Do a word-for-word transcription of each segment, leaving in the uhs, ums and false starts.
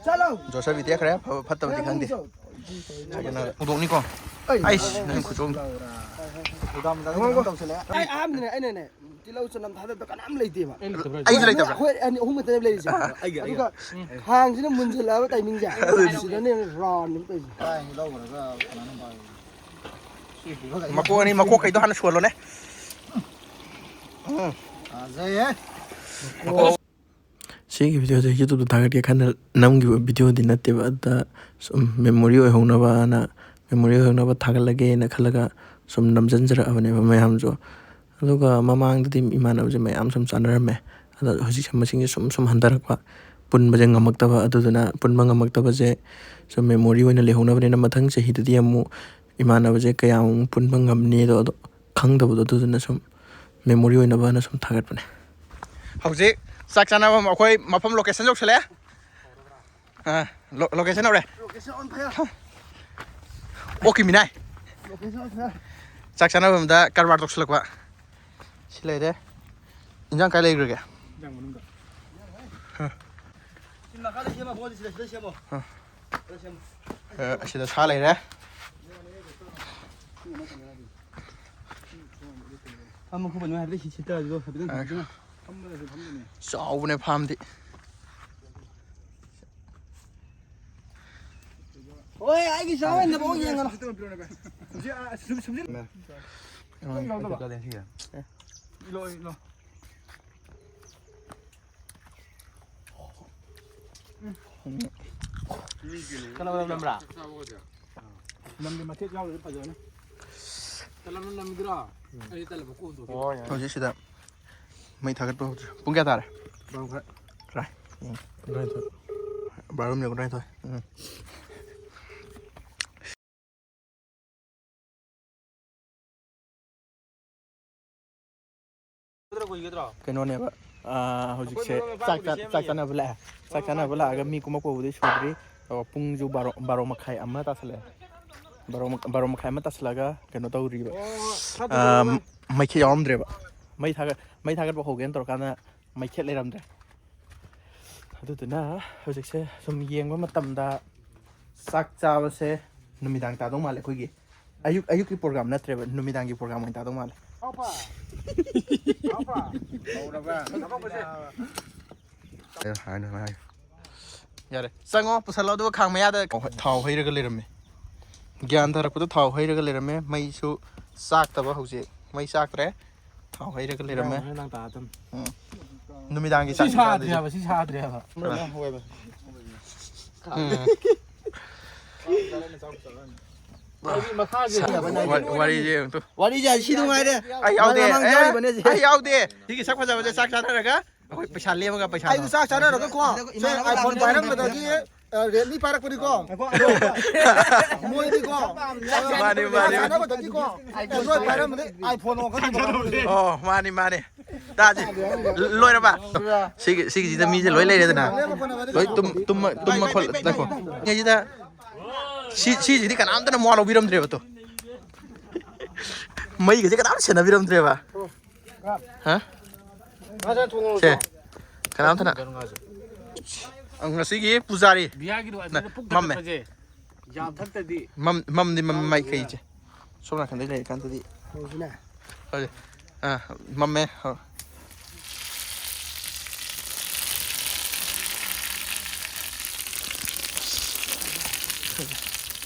ꯆꯠꯂꯣ꯫ ꯖꯣꯁꯦꯐ ꯏꯗꯤ ꯈꯔ ꯐꯕ ꯐꯠꯇꯕꯗꯤ ꯈꯪꯗꯦ꯫ ꯁꯥꯏꯀꯜꯅ ꯍꯧꯗꯣꯛꯅꯤꯀꯣ꯫ ꯑꯩ ꯑꯩꯁ, ꯅꯪ ꯈꯨꯆꯣꯡ꯫ ꯑꯩ ꯑꯍꯥꯟꯕꯗꯅꯦ ꯑꯩꯅꯅꯦ ꯇꯤꯜꯍꯧ ꯆꯅꯝ ꯊꯥꯗꯕꯗ ꯀꯅꯥꯝ ꯂꯩꯇꯦꯕ꯫ ꯑꯩꯁꯨ ꯂꯩꯇꯕ꯭ꯔꯥ? ꯑꯩꯈꯣꯏ ꯑꯅꯤ ꯑꯍꯨꯝ ꯈꯛꯇꯅꯦ ꯂꯩꯔꯤꯁꯦ꯫ ꯑꯗꯨꯒ ꯍꯥꯡꯁꯤꯅ ꯃꯨꯟꯁꯤꯜꯂꯛꯑꯕ ꯇꯥꯏꯃꯤꯡꯁꯦ, ꯁꯤꯗꯅꯦ ꯔꯥꯎꯟ ꯑꯃ ꯇꯧꯔꯤꯁꯦ꯫ ꯃꯀꯣꯛ ꯑꯅꯤ, ꯃꯀꯣꯛꯈꯩꯗꯣ ꯍꯥꯟꯅ ꯁꯣꯜꯂꯣꯅꯦ꯫ ꯎꯝ꯫ ꯐꯖꯩꯍꯦ꯫ ꯃꯀꯣꯛ ꯁꯤꯒꯤ ꯚꯤꯗꯤꯑꯣꯁꯦ YouTube ꯊꯥꯒꯠꯀꯦ ꯈꯟꯅ ꯅꯝꯈꯤꯕ ꯚꯤꯗꯤꯑꯣꯗꯤ ꯅꯠꯇꯦꯕ, ꯑꯗꯨꯗ ꯁꯨꯝ ꯃꯦꯃꯣꯔꯤ ꯑꯣꯏꯍꯧꯅꯕꯅ, ꯃꯦꯃꯣꯔꯤ ꯑꯣꯏꯍꯧꯅꯕ ꯊꯥꯒꯠꯂꯒꯦꯅ ꯈꯜꯂꯒ ꯁꯨꯝ ꯅꯝꯁꯤꯟꯖꯔꯛꯑꯕꯅꯦꯕ ꯃꯌꯥꯝꯁꯨ꯫ ꯑꯗꯨꯒ ꯃꯃꯥꯡꯗꯗꯤ ꯏꯃꯥꯟꯅꯕꯁꯦ ꯃꯌꯥꯝ ꯁꯨꯝ ꯆꯥꯟꯅꯔꯝꯃꯦ꯫ ꯑꯗꯣ ꯍꯧꯖꯤꯛꯁꯦ ꯃꯁꯤꯡꯁꯦ ꯁꯨꯝ ꯁꯨꯝ ꯍꯟꯊꯔꯛꯄ, ꯄꯨꯟꯕꯁꯦ ꯉꯝꯃꯛꯇꯕ꯫ ꯑꯗꯨꯗꯨꯅ ꯄꯨꯟꯕ ꯉꯝꯃꯛꯇꯕꯁꯦ ꯁꯨꯝ ꯃꯦꯃꯣꯔꯤ ꯑꯣꯏꯅ ꯂꯩꯍꯧꯅꯕꯅꯤꯅ ꯃꯊꯪ ꯆꯍꯤꯗꯗꯤ ꯑꯃꯨꯛ ꯏꯃꯥꯟꯅꯕꯁꯦ ꯀꯌꯥꯃꯨꯛ ꯄꯨꯟꯕ ꯉꯝꯅꯤꯗꯣ, ꯑꯗꯣ ꯈꯪꯗꯕꯗꯣ, ꯑꯗꯨꯗꯨꯅ ꯁꯨꯝ ꯃꯦꯃꯣꯔꯤ ꯑꯣꯏꯅꯕꯅ ꯁꯨꯝ ꯊꯥꯒꯠꯄꯅꯦ꯫ ꯍꯧꯖꯤꯛ ꯆꯥꯛ ꯆꯥꯅꯐꯝ ꯑꯩꯈꯣꯏ ꯃꯐꯝ ꯂꯣꯀꯦꯁꯟ ꯌꯧꯁꯜꯂꯛꯑꯦ꯫ ꯑꯥ, ꯂꯣ-, ꯂꯣꯀꯦꯁꯟ ꯌꯧꯔꯦ꯫ ꯂꯣꯀꯦꯁꯟ ꯑꯣꯟ ꯐꯌꯥꯔ꯫ ꯑꯣꯛꯀꯤ ꯃꯤꯅꯥꯏ꯫ ꯂꯣꯀꯦꯁꯟ ꯑꯣꯟ ꯐꯌꯥꯔ꯫ ꯆꯥꯛ ꯆꯥꯅꯐꯝꯗ ꯀꯔꯕꯥꯔ ꯇꯧꯁꯜꯂꯛꯄ꯫ ꯁꯤ ꯂꯩꯔꯦ꯫ ꯏꯟꯖꯥꯡ ꯀꯥꯏ ꯂꯩꯈ꯭ꯔꯒꯦ? ꯏꯟꯖꯥꯡ ꯃꯅꯨꯡꯗ꯫ ꯍꯥ꯫ ꯁꯤ ꯃꯈꯥꯗ ꯁꯦꯝꯃꯣ, ꯕꯣꯜꯗꯤ ꯁꯤꯗ, ꯁꯤꯗ ꯁꯦꯝꯃꯣ꯫ ꯍꯥ꯫ ꯁꯤꯗ ꯁꯦꯝꯃꯣ꯫ ꯑ, ꯑꯁꯤꯗ ꯁꯥ ꯂꯩꯔꯦ꯫ ꯐꯝꯃꯣ, ꯈꯨꯕ ꯅꯨꯡꯉꯥꯏ ꯍꯥꯏꯕꯗꯤ ꯁꯤ ꯁꯤꯠꯇ ꯑꯗꯨꯗꯣ ꯍꯥꯏꯐꯦꯠꯇꯪ ꯑ꯫ ꯍꯥꯏꯐꯦꯠꯇꯪ꯫ ꯐꯝꯕꯗꯁꯨ ꯐꯝꯗꯣꯏꯅꯦ꯫ ꯆꯥꯎꯕꯅꯦ ꯐꯥꯝꯗꯤ꯫ ꯍꯣꯏ, ꯑꯩꯒꯤ ꯆꯥꯎꯍꯟꯗꯕ ꯑꯃꯨꯛ ꯌꯦꯡꯉꯅꯨ꯫ ꯁꯤ, ꯑ, ꯁꯨꯝ, ꯁꯨꯝ, ꯁꯨꯝ꯫ ꯃꯦ꯫ ꯏꯂꯣ, ꯏꯂꯣ꯫ ꯀꯅꯥ ꯀꯅꯥ ꯅꯝꯕ꯭ꯔꯥ? ꯅꯝꯒꯤ ꯃꯇꯦꯛ ꯌꯥꯎꯗ꯭ꯔꯗꯤ ꯐꯖꯕꯅꯤ꯫ ꯇꯂꯞꯅ ꯅꯝꯒꯤꯔꯣ? ꯑꯩꯗꯤ ꯇꯂꯞ ꯃꯀꯨ ꯍꯨꯟꯗꯣꯛꯀꯦ꯫ ꯍꯧꯖꯤꯛ ꯁꯤꯗ ꯃꯩ ꯊꯥꯒꯠꯄ ꯍꯧꯗ꯭ꯔꯤ꯫ ꯄꯨꯡ ꯀꯌꯥ ꯇꯥꯔꯦ? ꯕꯥꯔꯣ ꯃꯈꯥꯏ꯫ ꯇꯔꯥꯏ꯫ ꯎꯝ꯫ ꯕꯥꯔꯣ ꯃꯤꯅꯤꯠ ꯀꯨꯟꯊ꯭ꯔꯥꯅꯤꯊꯣꯏ꯫ ꯎꯝ꯫ ꯀꯩꯅꯣꯅꯦꯕ, ꯑꯥ, ꯍꯧꯖꯤꯛꯁꯦ ꯆꯥꯛ ꯆꯥ-, ꯆꯥꯛ ꯆꯥꯅꯕ ꯂꯥꯛꯑꯦ꯫ ꯆꯥꯛ ꯆꯥꯅꯕ ꯂꯥꯛꯑꯒ ꯃꯤ ꯀꯨꯝꯃꯛꯄꯕꯨꯗꯤ ꯁꯨꯗ꯭ꯔꯤ꯫ ꯑꯣ, ꯄꯨꯡꯁꯨ ꯕꯥꯔꯣ, ꯕꯥꯔꯣ ꯃꯈꯥꯏ ꯑꯃ ꯇꯥꯁꯜꯂꯛꯑꯦ꯫ ꯕꯥꯔꯣ ꯃ-, ꯕꯥꯔꯣ ꯃꯈꯥꯏ ꯑꯃ ꯇꯥꯁꯜꯂꯛꯑꯒ ꯀꯩꯅꯣ ꯇꯧꯔꯤꯕ꯫ ꯑꯥ, ꯃꯩꯈꯦꯠ ꯌꯥꯎꯔꯝꯗ꯭ꯔꯦꯕ꯫ ꯃꯩ ꯊꯥꯒꯠ-, ꯃꯩ ꯊꯥꯒꯠꯄ ꯍꯧꯒꯦꯅ ꯇꯧꯔꯀꯥꯟꯗ ꯃꯩꯈꯦꯠ ꯂꯩꯔꯝꯗ꯭ꯔꯦ꯫ ꯑꯗꯨꯗꯨꯅ ꯍꯧꯖꯤꯛꯁꯦ ꯁꯨꯝ ꯌꯦꯡꯕ ꯃꯇꯝꯗ ꯆꯥꯛ ꯆꯥꯕꯁꯦ ꯅꯨꯃꯤꯗꯥꯡ ꯇꯥꯗꯧ ꯃꯥꯜꯂꯦ꯫ ꯑꯩꯈꯣꯏꯒꯤ ꯑꯌꯨꯛ ꯑꯌꯨꯛꯀꯤ ꯄ꯭ꯔꯣꯒ꯭ꯔꯥꯝ ꯅꯠꯇ꯭ꯔꯦꯕ, ꯅꯨꯃꯤꯗꯥꯡꯒꯤ ꯄ꯭ꯔꯣꯒ꯭ꯔꯥꯝ ꯑꯣꯏꯅ ꯇꯥꯗꯧ ꯃꯥꯜꯂꯦ꯫ ꯌꯥꯔꯦ, ꯆꯪꯉꯣ, ꯄꯨꯁꯜꯂꯣ, ꯑꯗꯨꯒ ꯈꯥꯡ ꯃꯌꯥꯗ ꯊꯥꯎ ꯍꯩꯔꯒ ꯂꯩꯔꯝꯃꯦ꯫ ꯒ꯭ꯌꯥꯟ ꯇꯥꯔꯛꯄꯗ ꯊꯥꯎ ꯍꯩꯔꯒ ꯂꯩꯔꯝꯃꯦ꯫ ꯃꯩꯁꯨ ꯆꯥꯛꯇꯕ ꯍꯧꯖꯤꯛ꯫ ꯃꯩ ꯆꯥꯛꯇ꯭ꯔꯦ꯫ ꯊꯥꯎ ꯍꯩꯔꯒ ꯂꯩꯔꯝꯃꯦ꯫ ꯅꯪ ꯇꯥꯗꯝ꯫ ꯎꯝ꯫ ꯅꯨꯃꯤꯗꯥꯡꯒꯤ ꯁꯤ ꯆꯥꯛ ꯁꯥꯗ꯭ꯔꯤ ꯆꯥꯗꯣꯏꯁꯦ꯫ ꯍꯥꯏꯕ, ꯁꯤ ꯁꯥꯗ꯭ꯔꯤ ꯍꯥꯏꯕ꯫ ꯎꯝ꯫ ꯃꯈꯥꯒꯤ ꯁꯥ-, ꯋꯥ-, ꯋꯥꯔꯤꯁꯦ ꯌꯦꯡꯉꯨ ꯇꯨ꯫ ꯋꯥꯔꯤꯁꯦ ꯁꯤ ꯅꯨꯡꯉꯥꯏꯔꯦ꯫ ꯑꯩ ꯌꯥꯎꯗꯦ꯫ ꯃꯃꯥꯡ ꯑꯦ, ꯌꯥꯎꯔꯤꯕꯅꯦ ꯁꯤ꯫ ꯑꯩ ꯌꯥꯎꯗꯦ꯫ ꯁꯤꯒꯤ ꯁꯛ ꯐꯖꯕꯁꯦ ꯆꯥꯛ ꯆꯥꯅꯔꯒ ꯑꯩꯈꯣꯏ ꯄꯩꯁꯥ ꯂꯦꯝꯃꯒ ꯄꯩꯁꯥꯗꯣ꯫ ꯑꯩꯁꯨ ꯆꯥꯛ ꯆꯥꯅꯔꯒꯀꯣ, ꯁꯦ iPhone ꯄꯥꯏꯔꯝꯕꯗꯒꯤ, ꯑ, Redmi ꯄꯥꯏꯔꯛꯄꯅꯤꯀꯣ꯫ ꯃꯣꯏꯗꯤꯀꯣ, ꯃꯥꯅꯤ, ꯃꯥꯅꯤ꯫ ꯆꯥꯛ ꯆꯥꯅꯕꯗꯒꯤꯀꯣ, Android ꯄꯥꯏꯔꯝꯕꯗꯒꯤ iPhone ꯑꯣꯟꯈꯠꯈꯤꯕ꯫ ꯑꯣ, ꯃꯥꯅꯤ, ꯃꯥꯅꯤ꯫ ꯇꯥꯁꯤ꯫ ꯂꯣꯏꯔꯕ? ꯁꯤꯒꯤ, ꯁꯤꯒꯤꯁꯤꯗ ꯃꯤꯁꯦ ꯂꯣꯏ ꯂꯩꯔꯦꯗꯅ꯫ ꯂꯣꯏ ꯇꯨꯝ-, ꯇꯨꯝꯃ, ꯇꯨꯝꯃ ꯈꯣꯠꯂ ꯉꯩꯁꯤꯗ ꯁꯤ, ꯁꯤꯁꯤꯗꯤ ꯀꯅꯥꯝꯇꯅ ꯃꯋꯥ ꯂꯧꯕꯤꯔꯝꯗ꯭ꯔꯦꯕ ꯇꯣ꯫ ꯃꯩꯒꯁꯦ ꯀꯅꯥꯝ ꯁꯦꯟꯅꯕꯤꯔꯝꯗ꯭ꯔꯦꯕ꯫ ꯍꯥ? ꯉꯥ ꯆꯥꯛ ꯊꯣꯡꯉꯨꯔꯣ? ꯁꯦ, ꯀꯅꯥꯝꯇꯅ꯫ ꯉꯁꯤꯒꯤ ꯄꯨꯖꯥꯔꯤ꯫ ꯕꯤꯌꯥꯒꯤꯗꯣ ꯑꯗꯨꯗ ꯄꯨꯛ ꯃꯝꯃꯦ꯫ ꯊꯟꯒꯠꯄꯁꯦ꯫ ꯌꯥꯝ ꯊꯛꯇꯗꯤ꯫ ꯃꯝ-, ꯃꯝꯗꯤ ꯃꯝ ꯃꯥꯏꯀꯩꯁꯦ꯫ ꯁꯣꯝ ꯅꯥꯀꯟꯗꯩ ꯂꯩꯔꯀꯥꯟꯗꯗꯤ꯫ ꯍꯧꯖꯤꯛꯅꯦ꯫ ꯍꯧꯖꯤꯛ꯫ ꯑꯥ, ꯃꯝꯃꯦ꯫ ꯍꯣꯏ꯫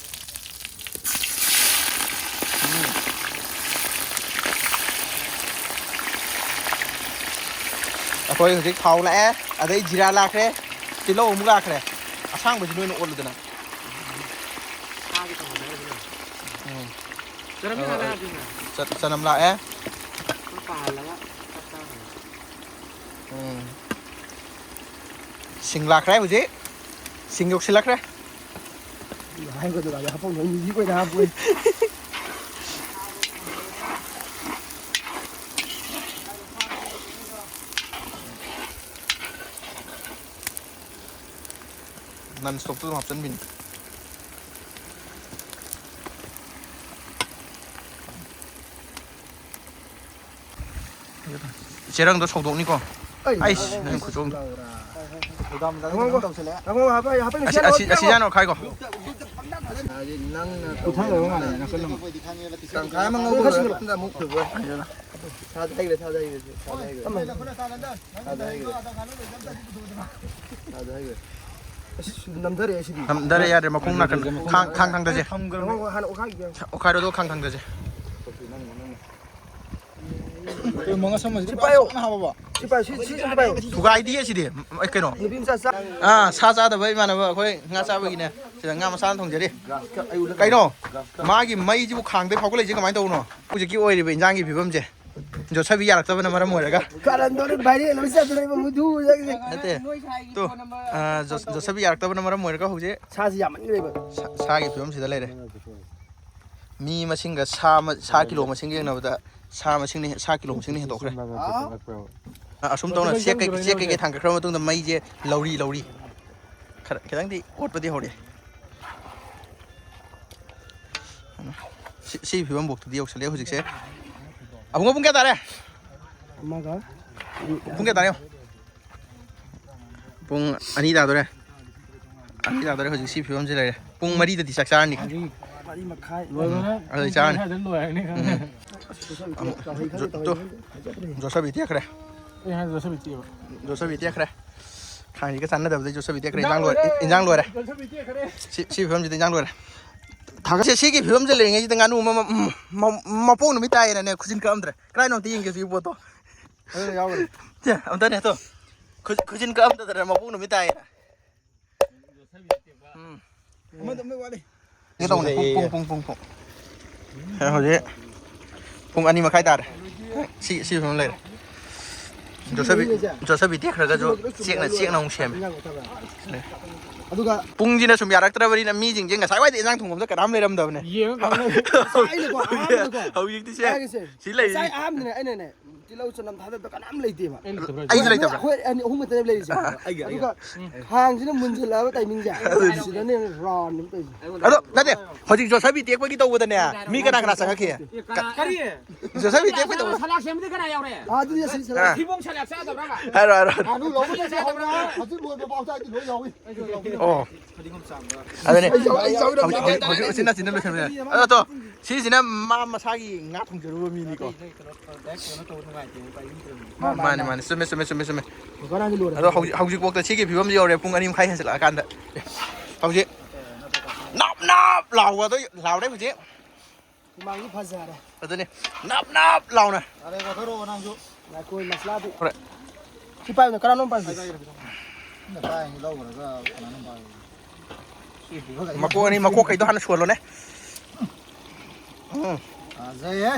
ꯑꯩꯈꯣꯏ ꯍꯧꯖꯤꯛ ꯊꯥꯎ ꯂꯥꯛꯑꯦ, ꯑꯗꯩ ꯖꯤꯔꯥ ꯂꯥꯛꯈ꯭ꯔꯦ, ꯇꯤꯜꯍꯧ ꯑꯃꯨꯛ ꯂꯥꯛꯈ꯭ꯔꯦ꯫ ꯑꯁꯥꯡꯕꯁꯤ ꯅꯣꯏꯅ ꯑꯣꯠꯂꯨꯗꯅ꯫ ꯎꯝ꯫ ꯆꯅꯝ ꯂꯥꯛꯑꯦ꯫ ꯆ-, ꯆꯅꯝ ꯂꯥꯛꯑꯦ꯫ ꯎꯝ꯫ ꯁꯤꯡ ꯂꯥꯛꯈ꯭ꯔꯦ ꯍꯧꯖꯤꯛ꯫ ꯁꯤꯡ ꯌꯧꯁꯤꯜꯂꯛꯈ꯭ꯔꯦ꯫ ꯍꯥꯏꯕꯗꯨꯗ ꯍꯥꯄꯝꯒꯅꯤ, ꯃ꯭ꯌꯨꯖꯤꯛ ꯑꯣꯏꯅ ꯍꯥꯞꯄꯣꯏ꯫ Non stopꯇ ꯑꯗꯨꯝ ꯍꯥꯞꯆꯤꯟꯕꯤꯅꯤ꯫ ꯆꯦꯔꯪꯗꯣ ꯁꯧꯗꯣꯛꯅꯤꯀꯣ꯫ ꯑꯩꯁ, ꯅꯪ ꯈꯨꯆꯣꯡꯗꯣ꯫ ꯉꯥꯏꯈꯣ, ꯉꯥꯏꯈꯣ, ꯍꯥꯄ-, ꯍꯥꯄ-, ꯑꯁꯤ, ꯑꯁꯤ, ꯑꯁꯤ ꯌꯥꯅꯣ ꯈꯥꯏꯈꯣ꯫ ꯅꯪꯅ ꯄꯨꯊꯔꯒ ꯃꯥꯜꯂꯦ, ꯅꯥꯀꯜ ꯑꯃ꯫ ꯇꯪꯈꯥꯏ ꯑꯃ ꯉꯧꯕ ꯂꯣꯏꯔ ꯃꯇꯨꯡꯗ ꯑꯃꯨꯛ ꯐꯨꯠꯄ꯫ ꯁꯥꯗ ꯍꯩꯈ꯭ꯔꯦ, ꯁꯥꯗ ꯍꯩꯈ꯭ꯔꯦ, ꯁꯥꯗ ꯍꯩꯈ꯭ꯔꯦ꯫ ꯁꯥꯗ ꯍꯩꯈ꯭ꯔꯦ꯫ ꯁꯥꯗ ꯍꯩꯈ꯭ꯔꯦ꯫ ꯑꯁ, ꯅꯝꯊꯔꯛꯑꯦ ꯁꯤꯗꯤ꯫ ꯅꯝꯊꯔꯦ, ꯌꯥꯗ꯭ꯔꯦ, ꯃꯈꯣꯡ ꯅꯥꯀꯟ꯫ ꯈꯥꯡ, ꯈꯥꯡ ꯊꯥꯡꯗꯁꯦ꯫ ꯉꯥꯏꯈꯣ, ꯉꯥꯏꯈꯣ, ꯍꯥꯟꯅ ꯑꯣꯠꯈꯥꯏꯈꯤꯒꯦ꯫ ꯑꯣꯠꯈꯥꯏꯔꯣ, ꯑꯗꯨꯒ ꯈꯥꯡ ꯊꯥꯡꯗꯁꯦ꯫ ꯀꯩꯅꯣ, ꯃꯉꯛ ꯁꯝꯕꯁꯤꯗꯤ ꯁꯤ ꯄꯥꯏꯌꯣ꯫ ꯐꯖꯅ ꯍꯥꯞꯄꯕ? ꯁꯤ ꯄꯥꯏꯌꯣ, ꯁꯤ, ꯁꯤ, ꯁꯤ ꯄꯥꯏꯌꯣ꯫ ꯊꯨꯒꯥꯏꯗꯤꯌꯦ ꯁꯤꯗꯤ꯫ ꯑꯩ ꯀꯩꯅꯣ꯫ ꯅꯨꯄꯤ ꯃꯆꯥ ꯆꯥ- ꯑꯥ, ꯁꯥ ꯆꯥꯗꯕ ꯏꯃꯥꯟꯅꯕ ꯑꯩꯈꯣꯏ ꯉꯥ ꯆꯥꯕꯒꯤꯅꯦ꯫ ꯁꯤꯗ ꯉꯥ ꯃꯁꯥꯅ ꯊꯣꯡꯖꯔꯤ꯫ ꯀꯩꯅꯣ? ꯃꯥꯒꯤ ꯃꯩꯁꯤꯕꯨ ꯈꯥꯡꯗꯩ ꯐꯥꯎꯒꯠꯂꯛꯏꯁꯦ ꯀꯃꯥꯏꯅ ꯇꯧꯕꯅꯣ? ꯍꯧꯖꯤꯛꯀꯤ ꯑꯣꯏꯔꯤꯕ ꯏꯟꯖꯥꯡꯒꯤ ꯐꯤꯕꯝꯁꯦ꯫ ꯖꯣꯁꯕꯤ ꯌꯥꯔꯛꯇꯕꯅ ꯃꯔꯝ ꯑꯣꯏꯔꯒ꯫ ꯀꯥꯔꯟꯗꯣ ꯅꯪ viral ꯑꯃ ꯆꯠꯇꯣꯔꯦ ꯏꯕꯨꯡꯉꯣ, ꯃꯗꯨ ꯌꯥꯏꯁꯦ꯫ ꯅꯠꯇꯦ꯫ ꯇꯨ, ꯑꯥ, ꯖꯣꯁ-, ꯖꯣꯁꯕꯤ ꯌꯥꯔꯛꯇꯕꯅ ꯃꯔꯝ ꯑꯣꯏꯔꯒ ꯍꯧꯖꯤꯛ ꯁꯥꯁꯤ ꯌꯥꯝꯃꯟꯈ꯭ꯔꯦꯕ꯫ ꯁꯥ-, ꯁꯥꯒꯤ ꯐꯤꯕꯝꯁꯤꯗ ꯂꯩꯔꯦ꯫ ꯃꯤ ꯃꯁꯤꯡꯒ ꯁꯥ ꯃ-, ꯁꯥ ꯀꯤꯂꯣ ꯃꯁꯤꯡꯒ ꯌꯦꯡꯅꯕꯗ ꯁꯥ ꯃꯁꯤꯡꯅ ꯍꯦ-, ꯁꯥ ꯀꯤꯂꯣ ꯃꯁꯤꯡꯅ ꯍꯦꯟꯗꯣꯛꯈ꯭ꯔꯦ꯫ ꯑꯥ? ꯑꯁꯨꯝ ꯇꯧꯅ ꯆꯦꯛ ꯀꯩ-, ꯆꯦꯛ ꯀꯩꯀꯩ ꯊꯥꯡꯒꯠꯈ꯭ꯔꯕ ꯃꯇꯨꯡꯗ ꯃꯩꯁꯦ ꯂꯧꯔꯤ, ꯂꯧꯔꯤ꯫ ꯈꯔ, ꯈꯤꯇꯪꯗꯤ ꯑꯣꯠꯄꯗꯤ ꯍꯧꯔꯛꯑꯦ꯫ ꯁꯤ, ꯁꯤ ꯐꯤꯕꯝ ꯐꯥꯎꯗꯗꯤ ꯌꯧꯁꯜꯂꯛꯑꯦ ꯍꯧꯖꯤꯛꯁꯦ꯫ ꯑꯕꯨꯡꯉꯣ, ꯄꯨꯡ ꯀꯌꯥ ꯇꯥꯔꯦ? ꯑꯃꯒ ꯄꯨꯡ ꯀꯌꯥ ꯇꯥꯔꯦ ꯌꯦꯡꯉꯣ꯫ ꯄꯨꯡ ꯑꯅꯤ ꯇꯥꯗꯣꯔꯦ꯫ ꯑꯅꯤ ꯇꯥꯗꯣꯔꯦ, ꯍꯧꯖꯤꯛ ꯁꯤ ꯐꯤꯕꯝꯁꯤ ꯂꯩꯔꯦ꯫ ꯄꯨꯡ ꯃꯔꯤꯗꯗꯤ ꯆꯥꯛ ꯆꯥꯔꯅꯤ꯫ ꯃꯔꯤ, ꯃꯔꯤ ꯃꯈꯥꯏ꯫ ꯎꯝ, ꯑꯗꯨꯗꯤ ꯆꯥꯔꯅꯤ꯫ ꯄꯨꯡ ꯃꯔꯤ ꯃꯈꯥꯏꯗ ꯂꯣꯏꯔꯅꯤ꯫ ꯎꯝ꯫ ꯑꯃꯨꯛ ꯖꯣ-, ꯇꯣ, ꯖꯣꯁꯕꯤ ꯇꯦꯛꯈ꯭ꯔꯦ꯫ ꯑꯩ ꯍꯥꯏ ꯖꯣꯁꯕꯤ ꯇꯦꯛꯑꯕ꯫ ꯖꯣꯁꯕꯤ ꯇꯦꯛꯈ꯭ꯔꯦ꯫ ꯈꯥꯡꯖꯤꯒ ꯆꯥꯟꯅꯗꯕꯗꯩ ꯖꯣꯁꯕꯤ ꯇꯦꯛꯈ꯭ꯔꯦ꯫ ꯏꯟꯖꯥꯡ ꯂꯣꯏꯔꯦ꯫ ꯏꯟꯖꯥꯡ ꯂꯣꯏꯔꯦ꯫ ꯖꯣꯁꯕꯤ ꯇꯦꯛꯈ꯭ꯔꯦ꯫ ꯁꯤ, ꯁꯤ ꯐꯤꯕꯝꯁꯤꯗ ꯏꯟꯖꯥꯡ ꯂꯣꯏꯔꯦ꯫ ꯊꯥꯒꯠꯁꯦ, ꯁꯤꯒꯤ ꯐꯤꯕꯝꯁꯦ ꯂꯩꯔꯤꯉꯩꯁꯤꯗ ꯉꯥꯅꯨ ꯃ-, ꯃ-, ꯃ-, ꯃꯄꯣꯛ ꯅꯨꯃꯤꯠ ꯇꯥꯏꯌꯦꯅꯅꯦ ꯈꯨꯖꯤꯟ ꯀꯛꯑꯝꯗ꯭ꯔꯦ꯫ ꯀꯗꯥꯏꯅꯣ ꯑꯝꯇ ꯌꯦꯡꯒꯦ ꯁꯤꯒꯤ ꯄꯣꯠꯇꯣ꯫ ꯑꯗꯨꯅ ꯌꯥꯎꯕꯅꯦ꯫ ꯁꯦ, ꯑꯝꯇꯅꯦ ꯇꯣ꯫ ꯈꯨ-, ꯈꯨꯖꯤꯟ ꯀꯛꯑꯝꯗꯗꯅ ꯃꯄꯣꯛ ꯅꯨꯃꯤꯠ ꯇꯥꯏꯌꯦꯅ꯫ ꯎꯝ꯫ ꯑꯃꯗ ꯑꯃ ꯋꯥꯠꯂꯤ꯫ ꯀꯩ ꯇꯧꯕꯅꯦ? ꯄꯨꯡ, ꯄꯨꯡ, ꯄꯨꯡ, ꯄꯨꯡ, ꯄꯨꯡ꯫ ꯍꯧꯖꯤꯛ ꯄꯨꯡ ꯑꯅꯤ ꯃꯈꯥꯏ ꯇꯥꯔꯦ꯫ ꯁꯤ, ꯁꯤ ꯐꯤꯕꯝ ꯂꯩꯔꯦ꯫ ꯖꯣꯁꯕꯤ, ꯖꯣꯁꯕꯤ ꯇꯦꯛꯈ꯭ꯔꯒꯁꯨ ꯆꯦꯛꯅ, ꯆꯦꯛꯅ ꯑꯃꯨꯛ ꯁꯦꯝꯃꯦ꯫ ꯑꯗꯨꯒ ꯄꯨꯡꯁꯤꯅ ꯁꯨꯝ ꯌꯥꯔꯛꯇ꯭ꯔꯕꯅꯤꯅ ꯃꯤꯁꯤꯡꯁꯦ ꯉꯁꯥꯏꯋꯥꯏꯗ ꯏꯟꯖꯥꯡ ꯊꯣꯡꯐꯝꯗ ꯀꯅꯥꯝ ꯂꯩꯔꯝꯗꯕꯅꯦ꯫ ꯌꯦꯡꯉ ꯀꯥꯟꯗ ꯉꯁꯥꯏ ꯑꯩꯅꯀꯣ, ꯑꯍꯥꯟꯕꯗꯀꯣ, ꯍꯧꯖꯤꯛꯇꯤ ꯁꯦ, ꯍꯥꯏꯔꯒꯦꯁꯦ꯫ ꯁꯤ ꯂꯩꯔꯤ꯫ ꯉꯁꯥꯏ ꯑꯍꯥꯟꯕꯗꯅꯦ ꯑꯩꯅꯅꯦ, ꯇꯤꯜꯍꯧ ꯆꯅꯝ ꯊꯥꯗꯕꯗ ꯀꯅꯥꯝ ꯂꯩꯇꯦꯕ꯫ ꯑꯩꯁꯨ ꯂꯩꯇꯕ꯭ꯔꯥ? ꯑꯩꯈꯣꯏ ꯑꯅꯤ ꯑꯍꯨꯝ ꯈꯛꯇꯅꯦ ꯂꯩꯔꯤꯁꯦ꯫ ꯑꯗꯨꯒ ꯈꯥꯡꯁꯤꯅ ꯃꯨꯟꯁꯤꯜꯂꯛꯑꯕ ꯇꯥꯏꯃꯤꯡꯁꯦ, ꯁꯤꯗꯅꯦ ꯔꯥꯎꯟ ꯑꯃ ꯇꯧꯔꯤꯁꯦ꯫ ꯑꯗꯣ ꯅꯠꯇꯦ, ꯍꯧꯖꯤꯛ ꯖꯣꯁꯕꯤ ꯇꯦꯛꯄꯒꯤ ꯇꯧꯕꯗꯅꯦ, ꯃꯤ ꯀꯅꯥ ꯀꯅꯥ ꯆꯪꯉꯛꯈꯤ? ꯀꯔꯤ? ꯖꯣꯁꯕꯤ ꯇꯦꯛꯄꯒꯤ ꯇꯧꯕꯗ꯫ ꯁꯂꯥꯛ ꯁꯦꯝꯕꯗꯤ ꯀꯅꯥ ꯌꯥꯎꯔꯦ? ꯑꯥ, ꯑꯗꯨꯗꯤ ꯑꯁꯤ ꯁꯂꯥꯛ꯫ ꯊꯤꯕꯣꯡ ꯁꯂꯥꯛ ꯆꯥꯗꯕ꯭ꯔꯕ? ꯍꯥꯏꯔꯣ, ꯍꯥꯏꯔꯣ, ꯍꯥꯏꯔꯣ꯫ ꯉꯥꯅꯨ ꯂꯧꯕꯗꯒꯤ ꯍꯧꯔꯒ ꯍꯧꯖꯤꯛ ꯂꯣꯏꯕ ꯐꯥꯎ ꯆꯥꯏꯗꯤ ꯂꯣꯏ ꯌꯥꯎꯏ꯫ ꯑꯣ꯫ ꯑꯗꯨꯅꯦ꯫ ꯑꯩ ꯌꯥꯎ-, ꯑꯩ ꯌꯥꯎꯗꯕ ꯍꯧꯖꯤꯛ, ꯌꯥꯎꯗꯦ꯫ ꯍꯧꯖꯤꯛ ꯎꯆꯤꯟ ꯅꯥꯆꯤꯟꯅ ꯂꯣꯏꯁꯟꯕ ꯌꯥꯏ꯫ ꯑꯗꯣ ꯇꯣ, ꯁꯤꯁꯤꯅ ꯃꯥ ꯃꯁꯥꯒꯤ ꯉꯥ ꯊꯣꯡꯖꯔꯨꯕ ꯃꯤꯅꯤꯀꯣ꯫ ꯃꯥꯅꯦ, ꯃꯥꯅꯦ꯫ ꯆꯨꯝꯃꯦ, ꯆꯨꯝꯃꯦ, ꯆꯨꯝꯃꯦ, ꯆꯨꯝꯃꯦ꯫ ꯑꯗꯣ ꯍꯧꯖꯤꯛ, ꯍꯧꯖꯤꯛꯐꯥꯎꯗ ꯁꯤꯒꯤ ꯐꯤꯕꯝꯁꯤ ꯌꯧꯔꯦ, ꯄꯨꯡ ꯑꯅꯤ ꯃꯈꯥꯏ ꯍꯦꯟꯖꯜꯂꯛꯑꯀꯥꯟꯗ꯫ ꯍꯧꯖꯤꯛ ꯅꯞ ꯅꯞ ꯂꯥꯎꯕꯗꯣ ꯂꯥꯎꯔꯦ ꯍꯧꯖꯤꯛ꯫ ꯍꯨꯃꯥꯡꯗꯤ ꯐꯖꯔꯦ꯫ ꯑꯗꯨꯅꯦ, ꯅꯞ ꯅꯞ ꯂꯥꯎꯅ꯫ ꯌꯥꯔꯦ, ꯀꯣꯊꯣꯔꯛꯑꯣ ꯅꯪꯁꯨ꯫ ꯉꯥꯏꯈꯣ, ꯃꯁꯂꯥꯗꯤ꯫ ꯍꯣꯏ꯫ ꯁꯤ ꯄꯥꯏꯌꯨꯅꯦ, ꯀꯅꯥꯅꯣꯝ ꯄꯥꯏꯕꯤꯌꯨ꯫ ꯑꯩꯅ ꯄꯥꯏꯔꯤꯉꯩ ꯂꯧꯈ꯭ꯔꯒ ꯀꯅꯥꯅꯣꯝ ꯄꯥꯏꯕꯤꯌꯨ꯫ ꯃꯀꯣꯛ ꯑꯅꯤ, ꯃꯀꯣꯛ ꯀꯩꯗꯣ ꯍꯥꯟꯅ ꯁꯣꯜꯂꯣꯅꯦ꯫ ꯎꯝ꯫ ꯐꯖꯩꯍꯦ꯫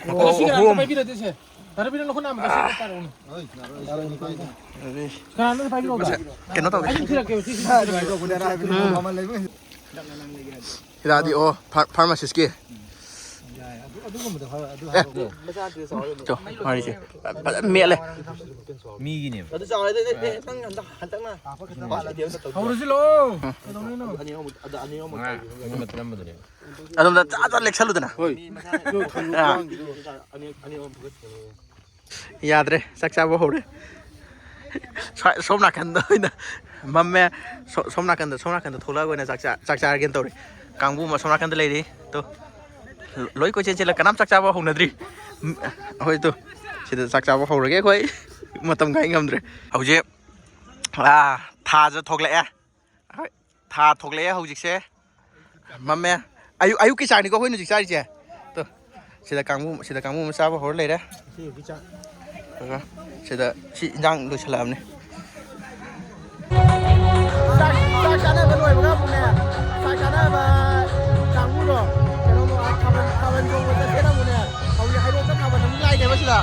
ꯃꯀꯣꯛ ꯑꯁꯤ ꯀꯅꯥꯅꯣꯝꯇ ꯑꯍꯨꯝ꯫ ꯄꯥꯏꯕꯤꯔꯗꯤ ꯁꯦ꯫ ꯇꯥꯔꯕꯤꯅ ꯅꯈꯨꯠ ꯅꯥꯝꯃꯗ ꯁꯤ ꯄꯥꯏꯔꯛꯎꯅꯦ꯫ ꯍꯣꯏ, ꯌꯥꯔꯣꯏ, ꯏꯆꯦ ꯑꯅꯤ ꯄꯥꯏꯒꯦ꯫ ꯑꯗꯨꯗꯤ ꯀꯅꯥꯅꯣꯝꯇ ꯄꯥꯏꯕꯤꯔꯛꯑꯣ꯫ ꯃꯁꯦ ꯀꯩꯅꯣ ꯇꯧꯒꯦ꯫ ꯑꯩ ꯊꯤꯜꯂꯛꯀꯦꯕ, ꯁꯤ ꯁꯤ ꯊꯤꯜꯂꯛꯀꯦꯕ꯫ ꯃꯃꯜ ꯂꯩꯕ ꯉꯩꯁꯦ꯫ ꯍꯤꯗꯥꯛꯇꯤ ꯑꯣ ꯐꯥꯔ-, ꯐꯥꯔꯃꯥꯁꯤꯁꯀꯤ꯫ ꯌꯥꯏ, ꯑꯗꯨ, ꯑꯗꯨꯒꯨꯝꯕꯗꯣ ꯍꯣꯏ, ꯑꯗꯨ ꯑꯦ꯫ ꯍꯥꯏꯔꯛꯑꯣ꯫ ꯆꯣ, ꯃꯥꯔꯤꯁꯦ꯫ ꯐꯖꯅ ꯃꯦꯠꯂꯦ꯫ ꯃꯤꯒꯤꯅꯦꯕ꯫ ꯑꯗꯨ ꯆꯥꯎꯔꯦ, ꯑꯗꯨ, ꯑꯦ, ꯅꯪ ꯍꯟꯗꯛ, ꯍꯟꯗꯛꯅ ꯍꯥꯞꯄ ꯈꯤꯇꯪ ꯋꯥꯠꯂꯗꯤ ꯑꯝꯇ ꯇꯧꯕꯤꯌꯨ꯫ ꯍꯧꯔꯁꯤ ꯂꯥꯛꯑꯣ꯫ ꯀꯩꯗꯧꯅꯤꯅꯣ? ꯑꯗꯨ ꯑꯅꯤ ꯑꯍꯨꯝ, ꯑꯗꯨ ꯑꯅꯤ ꯑꯍꯨꯝ ꯉꯥ ꯇꯧꯕꯤꯌꯨ꯫ ꯑꯃ ꯇꯤꯜꯂꯝꯕꯗꯨꯅꯦ꯫ ꯑꯗꯣꯝꯗ ꯆꯥ ꯆꯥ ꯂꯦꯛꯁꯜꯂꯨꯗꯅ꯫ ꯍꯣꯏ꯫ ꯃꯤ ꯃꯁꯥꯅ ꯑꯥ꯫ ꯑꯅꯤ ꯑꯍꯨꯝ ꯐꯨꯒꯠꯈꯤꯕꯅꯦ꯫ ꯌꯥꯗ꯭ꯔꯦ, ꯆꯥꯛ ꯆꯥꯕ ꯍꯧꯔꯦ꯫ ꯁ꯭ꯋꯥꯏ-, ꯁꯣꯝ ꯅꯥꯀꯟꯗ ꯑꯣꯏꯅ ꯃꯝꯃꯦ꯫ ꯁꯣ-, ꯁꯣꯝ ꯅꯥꯀꯟꯗ, ꯁꯣꯝ ꯅꯥꯀꯟꯗ ꯊꯣꯛꯂꯛꯑꯒ ꯑꯣꯏꯅ ꯆꯥꯛ ꯆꯥ-, ꯆꯥꯛ ꯆꯥꯔꯒꯦꯅ ꯇꯧꯔꯤ꯫ ꯀꯥꯡꯕꯨ ꯑꯃ ꯁꯣꯝ ꯅꯥꯀꯟꯗ ꯂꯩꯔꯤ꯫ ꯇꯣ꯫ ꯂꯣꯏ ꯀꯣꯏꯆꯦꯟ ꯆꯦꯜꯂ ꯀꯅꯥꯝ ꯆꯥꯛ ꯆꯥꯕ ꯍꯧꯅꯗ꯭ꯔꯤ꯫ ꯎꯝ, ꯑꯩꯈꯣꯏ ꯇꯨ, ꯁꯤꯗ ꯆꯥꯛ ꯆꯥꯕ ꯍꯧꯔꯒꯦ ꯑꯩꯈꯣꯏ꯫ ꯃꯇꯝ ꯉꯥꯏ ꯉꯝꯗ꯭ꯔꯦ꯫ ꯍꯧꯖꯤꯛ, ꯑꯥ, ꯊꯥꯁꯨ ꯊꯣꯛꯂꯛꯑꯦ꯫ ꯍꯣꯏ, ꯊꯥ ꯊꯣꯛꯂꯛꯑꯦ ꯍꯧꯖꯤꯛꯁꯦ꯫ ꯃꯝꯃꯦ꯫ ꯑꯌꯨꯛ, ꯑꯌꯨꯛꯀꯤ ꯆꯥꯛꯅꯤꯀꯣ ꯑꯩꯈꯣꯏꯅ ꯍꯧꯖꯤꯛ ꯆꯥꯔꯤꯁꯦ꯫ ꯇꯨ, ꯁꯤꯗ ꯀꯥꯡꯕꯨ, ꯁꯤꯗ ꯀꯥꯡꯕꯨ ꯑꯃ ꯆꯥꯕ ꯍꯧꯔ ꯂꯩꯔꯦ꯫ ꯉꯁꯤ ꯑꯌꯨꯛꯀꯤ ꯆꯥꯛ꯫ ꯑꯗꯨꯒ ꯁꯤꯗ ꯁꯤ ꯏꯟꯖꯥꯡ ꯂꯣꯏꯁꯤꯜꯂꯛꯑꯕꯅꯤ꯫ ꯆꯥꯛ, ꯆꯥꯛ ꯆꯥꯅꯕ ꯂꯣꯏꯕꯒ ꯑꯃꯨꯛꯅꯦ, ꯆꯥꯛ ꯆꯥꯅꯕ ꯀꯥꯡꯕꯨꯗꯣ, ꯀꯩꯅꯣ, ꯊꯥꯕꯜ, ꯊꯥꯕꯜ ꯆꯣꯡꯕ ꯆꯠꯁꯦꯅ ꯑꯃꯨꯛꯅꯦ, ꯍꯧꯖꯤꯛ ꯍꯩꯔꯣꯛꯇ ꯊꯥꯕꯜ ꯑꯃꯨꯛ ꯂꯥꯛꯏꯅꯦꯕ ꯁꯤꯗ꯫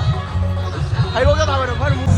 ꯍꯩꯔꯣꯛꯇ ꯊꯥꯕꯜ ꯑꯃꯨꯛ